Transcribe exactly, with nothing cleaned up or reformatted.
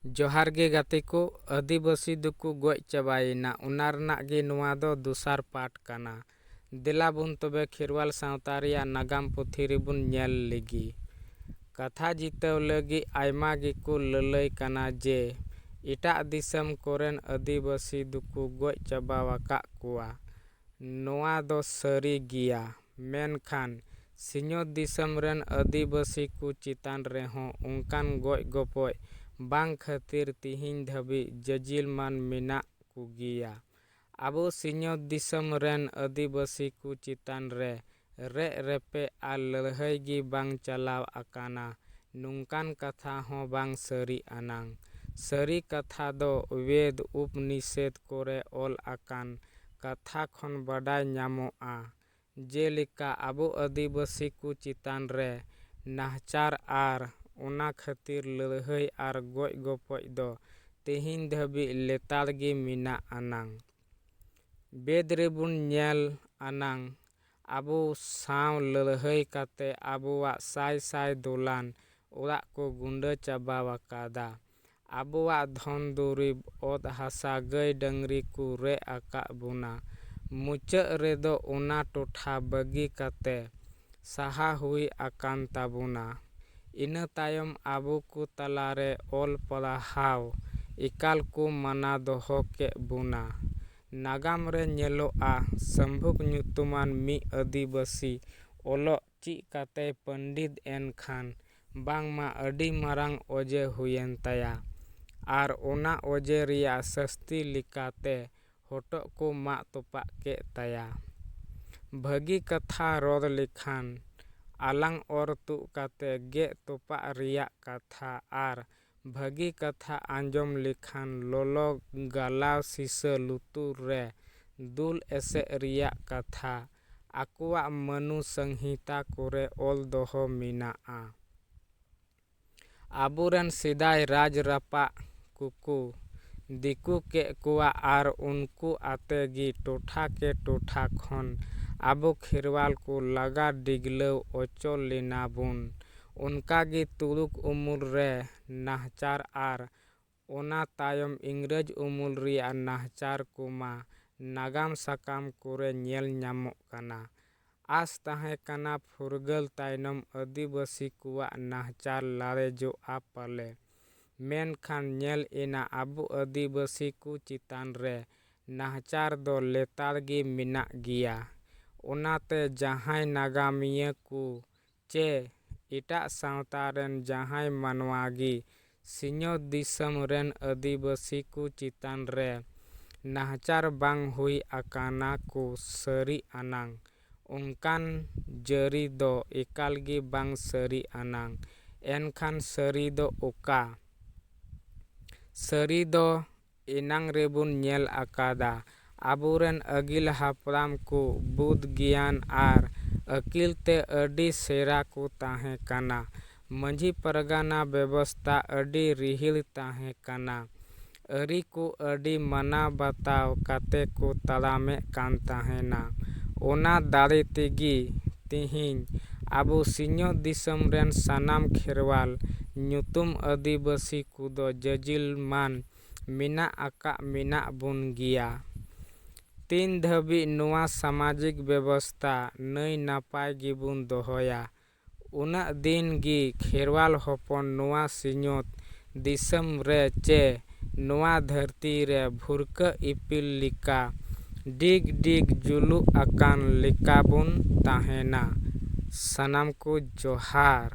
ᱡᱚᱦᱟᱨ ᱜᱮ ᱜᱟᱛᱮ ᱠᱚ, ᱟᱹᱫᱤᱵᱟᱹᱥᱤ ᱫᱚᱠᱚ ᱜᱚᱡ ᱪᱟᱵᱟᱭᱮᱱᱟ, ᱚᱱᱟ ᱨᱮᱱᱟᱜ ᱜᱮ ᱱᱚᱣᱟ ᱫᱚ ᱫᱚᱥᱟᱨ ᱯᱟᱨᱴ ᱠᱟᱱᱟ᱾ ᱫᱮᱞᱟ ᱵᱚᱱ ᱛᱚᱵᱮ ᱠᱷᱮᱨᱣᱟᱞ ᱥᱟᱶᱛᱟ ᱨᱮᱭᱟᱜ ᱱᱟᱜᱟᱢ ᱯᱩᱛᱷᱤ ᱨᱮᱵᱚᱱ ᱧᱮᱞ ᱞᱮᱜᱮ᱾ ᱠᱟᱛᱷᱟ ᱡᱤᱛᱟᱹᱣ ᱞᱟᱹᱜᱤᱫ ᱟᱭᱢᱟ ᱜᱮᱠᱚ ᱞᱟᱹᱞᱟᱹᱭ ᱠᱟᱱᱟ ᱡᱮ ᱮᱴᱟᱜ ᱫᱤᱥᱚᱢ ᱠᱚᱨᱮᱱ ᱟᱹᱫᱤᱵᱟᱹᱥᱤ ᱫᱚᱠᱚ ᱜᱚᱡ ᱪᱟᱵᱟ ᱟᱠᱟᱫ ᱠᱚᱣᱟ᱾ ᱱᱚᱣᱟ ᱫᱚ ᱥᱟᱹᱨᱤ ᱜᱮᱭᱟ, ᱢᱮᱱᱠᱷᱟᱱ ᱥᱤᱧᱚᱛ ᱫᱤᱥᱚᱢ ᱨᱮᱱ ᱟᱹᱫᱤᱵᱟᱹᱥᱤ ᱠᱚ ᱪᱮᱛᱟᱱ ᱨᱮᱦᱚᱸ ᱚᱱᱠᱟᱱ ᱜᱚᱡ ᱜᱚᱯᱚᱡ ᱵᱟᱝ ᱠᱷᱟᱹᱛᱤᱨ ᱛᱤᱦᱤᱧ ᱫᱷᱟᱹᱵᱤᱡ ᱡᱟᱹᱡᱤᱞ ᱢᱟᱱ ᱢᱮᱱᱟᱜ ᱠᱚᱜᱮᱭᱟ᱾ ᱟᱵᱚ ᱥᱤᱧᱚᱛ ᱫᱤᱥᱚᱢ ᱨᱮᱱ ᱟᱹᱫᱤᱵᱟᱹᱥᱤ ᱠᱚ ᱪᱮᱛᱟᱱ ᱨᱮ ᱨᱮᱡ ᱨᱮᱯᱮᱡ ᱟᱨ ᱞᱟᱹᱲᱦᱟᱹᱭ ᱜᱮ ᱵᱟᱝ ᱪᱟᱞᱟᱣ ᱟᱠᱟᱱᱟ, ᱱᱚᱝᱠᱟᱱ ᱠᱟᱛᱷᱟ ᱦᱚᱸ ᱵᱟᱝ ᱥᱟᱹᱨᱤ ᱟᱱᱟᱝ᱾ ᱥᱟᱹᱨᱤ ᱠᱟᱛᱷᱟ ᱫᱚ ᱵᱮᱫ ᱩᱯᱱᱤᱥᱮᱫ ᱠᱚᱨᱮ ᱚᱞ ᱟᱠᱟᱱ ᱠᱟᱛᱷᱟ ᱠᱷᱚᱱ ᱵᱟᱰᱟᱭ ᱧᱟᱢᱚᱜᱼᱟ᱾ ᱡᱮᱞᱮᱠᱟ ᱟᱵᱚ ᱟᱹᱫᱤᱵᱟᱹᱥᱤ ᱠᱚ ᱪᱮᱛᱟᱱ ᱨᱮ ᱱᱟᱦᱟᱪᱟᱨ ᱟᱨ ᱚᱱᱟ ᱠᱷᱟᱹᱛᱤᱨ ᱞᱟᱹᱲᱦᱟᱹᱭ ᱟᱨ ᱜᱚᱡ ᱜᱚᱯᱚᱡ ᱫᱚ ᱛᱮᱦᱮᱧ ᱫᱷᱟᱹᱵᱤᱡ ᱞᱮᱛᱟᱲ ᱜᱮ ᱢᱮᱱᱟᱜ ᱟᱱᱟᱝ᱾ ᱵᱮᱫ ᱨᱮᱵᱚᱱ ᱧᱮᱞ ᱟᱱᱟᱝ, ᱟᱵᱚ ᱥᱟᱶ ᱞᱟᱹᱲᱦᱟᱹᱭ ᱠᱟᱛᱮ ᱟᱵᱚᱣᱟᱜ ᱥᱟᱭ ᱥᱟᱭ ᱫᱚᱞᱟᱱ ᱚᱲᱟᱜ ᱠᱚ ᱜᱩᱸᱰᱟᱹ ᱪᱟᱵᱟ ᱟᱠᱟᱫᱟ᱾ ᱟᱵᱚᱣᱟᱜ ᱫᱷᱚᱱ ᱫᱩᱨᱤᱵ, ᱚᱛ ᱦᱟᱥᱟ, ᱜᱟᱹᱭ ᱰᱟᱹᱝᱨᱤ ᱠᱚ ᱨᱮᱡ ᱟᱠᱟᱫ ᱵᱚᱱᱟ᱾ ᱢᱩᱪᱟᱹᱫ ᱨᱮᱫᱚ ᱚᱱᱟ ᱴᱚᱴᱷᱟ ᱵᱟᱹᱜᱤ ᱠᱟᱛᱮ ᱥᱟᱦᱟ ᱦᱩᱭ ᱟᱠᱟᱱ ᱛᱟᱵᱚᱱᱟ᱾ ᱤᱱᱟᱹ ᱛᱟᱭᱚᱢ ᱟᱵᱚ ᱠᱚ ᱛᱟᱞᱟᱨᱮ ᱚᱞ ᱯᱟᱲᱦᱟᱣ ᱮᱠᱟᱞ ᱠᱚ ᱢᱟᱱᱟ ᱫᱚᱦᱚ ᱠᱮᱫ ᱵᱚᱱᱟ᱾ ᱱᱟᱜᱟᱢ ᱨᱮ ᱧᱮᱞᱚᱜᱼᱟ, ᱥᱟᱢᱵᱷᱩᱠ ᱧᱩᱛᱩᱢᱟᱱ ᱢᱤᱫ ᱟᱹᱫᱤᱵᱟᱹᱥᱤ ᱚᱞᱚᱜ ᱪᱮᱫ ᱠᱟᱛᱮᱭ ᱯᱚᱱᱰᱤᱛ ᱮᱱ ᱠᱷᱟᱱ ᱵᱟᱝᱢᱟ ᱟᱹᱰᱤ ᱢᱟᱨᱟᱝ ᱚᱡᱮ ᱦᱩᱭᱮᱱ ᱛᱟᱭᱟ ᱟᱨ ᱚᱱᱟ ᱚᱡᱮ ᱨᱮᱭᱟᱜ ᱥᱟᱹᱥᱛᱤ ᱞᱮᱠᱟᱛᱮ ᱦᱚᱴᱚᱜ ᱠᱚ ᱢᱟᱜ ᱛᱚᱯᱟᱜ ᱠᱮᱫ ᱛᱟᱭᱟ᱾ ᱵᱷᱟᱹᱜᱤ ᱠᱟᱛᱷᱟ ᱨᱚᱲ ᱞᱮᱠᱷᱟᱱ ᱟᱞᱟᱝ ᱚᱨ ᱛᱩᱫ ᱠᱟᱛᱮ ᱜᱮᱫ ᱛᱚᱯᱟᱜ ᱨᱮᱭᱟᱜ ᱠᱟᱛᱷᱟ ᱟᱨ ᱵᱷᱟᱹᱜᱤ ᱠᱟᱛᱷᱟ ᱟᱸᱡᱚᱢ ᱞᱮᱠᱷᱟᱱ ᱞᱚᱞᱚ ᱜᱟᱞᱟᱣ ᱥᱤᱥᱟᱹ ᱞᱩᱛᱩᱨ ᱨᱮ ᱫᱩᱞ ᱮᱥᱮᱫ ᱨᱮᱭᱟᱜ ᱠᱟᱛᱷᱟ ᱟᱠᱚᱣᱟᱜ ᱢᱟᱹᱱᱩ ᱥᱚᱝᱦᱤᱛᱟ ᱠᱚᱨᱮ ᱚᱞ ᱫᱚᱦᱚ ᱢᱮᱱᱟᱜᱼᱟ᱾ ᱟᱵᱚᱨᱮᱱ ᱥᱮᱫᱟᱭ ᱨᱟᱡᱽ ᱨᱟᱯᱟᱜ ᱠᱚᱠᱚ ᱫᱤᱠᱩ ᱠᱮᱫ ᱠᱚᱣᱟ ᱟᱨ ᱩᱱᱠᱩ ᱟᱛᱮ ᱜᱮ ᱴᱚᱴᱷᱟ ᱠᱮ ᱴᱚᱴᱷᱟ ᱠᱷᱚᱱ ᱟᱵᱚ ᱠᱷᱮᱨᱣᱟᱞ ᱠᱚ ᱞᱟᱜᱟ ᱰᱤᱜᱽᱞᱟᱹᱣ ᱚᱪᱚ ᱞᱮᱱᱟ ᱵᱚᱱ᱾ ᱚᱱᱠᱟ ᱜᱮ ᱛᱩᱲᱩᱠ ᱩᱢᱩᱞ ᱨᱮ ᱱᱟᱦᱟᱪᱟᱨ ᱟᱨ ᱚᱱᱟ ᱛᱟᱭᱚᱢ ᱤᱝᱨᱮᱡᱽ ᱩᱢᱩᱞ ᱨᱮᱭᱟᱜ ᱱᱟᱦᱟᱪᱟᱨ ᱠᱚᱢᱟ ᱱᱟᱜᱟᱢ ᱥᱟᱠᱟᱢ ᱠᱚᱨᱮ ᱧᱮᱞ ᱧᱟᱢᱚᱜ ᱠᱟᱱᱟ᱾ ᱟᱸᱥ ᱛᱟᱦᱮᱸ ᱠᱟᱱᱟ ᱯᱷᱩᱨᱜᱟᱹᱞ ᱛᱟᱭᱱᱚᱢ ᱟᱹᱫᱤᱵᱟᱹᱥᱤ ᱠᱚᱣᱟᱜ ᱱᱟᱦᱟᱪᱟᱨ ᱞᱟᱲᱮᱡᱚᱜᱼᱟ ᱯᱟᱞᱮ᱾ ᱢᱮᱱᱠᱷᱟᱱ ᱧᱮᱞ ᱮᱱᱟ ᱟᱵᱚ ᱟᱹᱫᱤᱵᱟᱹᱥᱤ ᱠᱚ ᱪᱮᱛᱟᱱ ᱨᱮ ᱱᱟᱦᱟᱪᱟᱨ ᱫᱚ ᱞᱮᱛᱟᱲ ᱜᱮ ᱢᱮᱱᱟᱜ ᱜᱮᱭᱟ᱾ ᱚᱱᱟᱛᱮ ᱡᱟᱦᱟᱸᱭ ᱱᱟᱜᱟᱢᱤᱭᱟᱹ ᱠᱚ ᱪᱮ ᱮᱴᱟᱜ ᱥᱟᱶᱛᱟ ᱨᱮᱱ ᱡᱟᱦᱟᱸᱭ ᱢᱟᱱᱣᱟ ᱜᱮ ᱥᱤᱧᱚᱛ ᱫᱤᱥᱚᱢ ᱨᱮᱱ ᱟᱹᱫᱤᱵᱟᱹᱥᱤ ᱠᱚ ᱪᱮᱛᱟᱱ ᱨᱮ ᱱᱟᱦᱟᱪᱟᱨ ᱵᱟᱝ ᱦᱩᱭ ᱟᱠᱟᱱᱟ ᱠᱚ ᱥᱟᱹᱨᱤ ᱟᱱᱟᱝ, ᱚᱱᱠᱟᱱ ᱡᱟᱹᱨᱤ ᱫᱚ ᱮᱠᱟᱞ ᱜᱮ ᱵᱟᱝ ᱥᱟᱹᱨᱤ ᱟᱱᱟᱝ᱾ ᱮᱱᱠᱷᱟᱱ ᱥᱟᱹᱨᱤ ᱫᱚ ᱚᱠᱟ? ᱥᱟᱹᱨᱤ ᱫᱚ ᱮᱱᱟᱝ ᱨᱮᱵᱚᱱ ᱧᱮᱞ ᱟᱠᱟᱫᱟ᱾ ᱟᱵᱚᱨᱮᱱ ᱟᱹᱜᱤᱞ ᱦᱟᱯᱲᱟᱢ ᱠᱚ ᱵᱩᱫᱽ ᱜᱮᱭᱟᱱ ᱟᱨ ᱟᱹᱠᱤᱞ ᱛᱮ ᱟᱹᱰᱤ ᱥᱮᱨᱟ ᱠᱚ ᱛᱟᱦᱮᱸ ᱠᱟᱱᱟ᱾ ᱢᱟᱹᱡᱷᱤ ᱯᱟᱨᱜᱟᱱᱟ ᱵᱮᱵᱚᱥᱛᱟ ᱟᱹᱰᱤ ᱨᱤᱦᱤᱲ ᱛᱟᱦᱮᱸ ᱠᱟᱱᱟ᱾ ᱟᱹᱨᱤ ᱠᱚ ᱟᱹᱰᱤ ᱢᱟᱱᱟᱣ ᱵᱟᱛᱟᱣ ᱠᱟᱛᱮ ᱠᱚ ᱛᱟᱲᱟᱢᱮᱫ ᱠᱟᱱ ᱛᱟᱦᱮᱱᱟ᱾ ᱚᱱᱟ ᱫᱟᱲᱮ ᱛᱮᱜᱮ ᱛᱮᱦᱮᱧ ᱟᱵᱚ ᱥᱤᱧᱚᱛ ᱫᱤᱥᱚᱢ ᱨᱮᱱ ᱥᱟᱱᱟᱢ ᱠᱷᱮᱨᱣᱟᱞ ᱧᱩᱛᱩᱢ ᱟᱹᱫᱤᱵᱟᱹᱥᱤ ᱠᱚᱫᱚ ᱡᱟᱹᱡᱤᱞ ᱢᱟᱱ ᱢᱮᱱᱟᱜ ᱟᱠᱟᱫ ᱢᱮᱱᱟᱜ ᱵᱚᱱ ᱜᱮᱭᱟ᱾ ᱛᱤᱱ ᱫᱷᱟᱹᱵᱤᱡ ᱱᱚᱣᱟ ᱥᱟᱢᱟᱡᱤᱠ ᱵᱮᱵᱚᱥᱛᱟ ᱱᱟᱹᱭ ᱱᱟᱯᱟᱭ ᱜᱮᱵᱚᱱ ᱫᱚᱦᱚᱭᱟ, ᱩᱱᱟᱹᱜ ᱫᱤᱱ ᱜᱮ ᱠᱷᱮᱨᱣᱟᱞ ᱦᱚᱯᱚᱱ ᱱᱚᱣᱟ ᱥᱤᱧᱚᱛ ᱫᱤᱥᱚᱢ ᱨᱮ ᱪᱮ ᱱᱚᱣᱟ ᱫᱷᱟᱹᱨᱛᱤ ᱨᱮ ᱵᱷᱩᱨᱠᱟᱹ ᱤᱯᱤᱞ ᱞᱮᱠᱟ ᱰᱤᱜᱽ ᱰᱤᱜᱽ ᱡᱩᱞᱩᱜ ᱟᱠᱟᱱ ᱞᱮᱠᱟ ᱵᱚᱱ ᱛᱟᱦᱮᱱᱟ᱾ ᱥᱟᱱᱟᱢ ᱠᱚ ᱡᱚᱦᱟᱨ᱾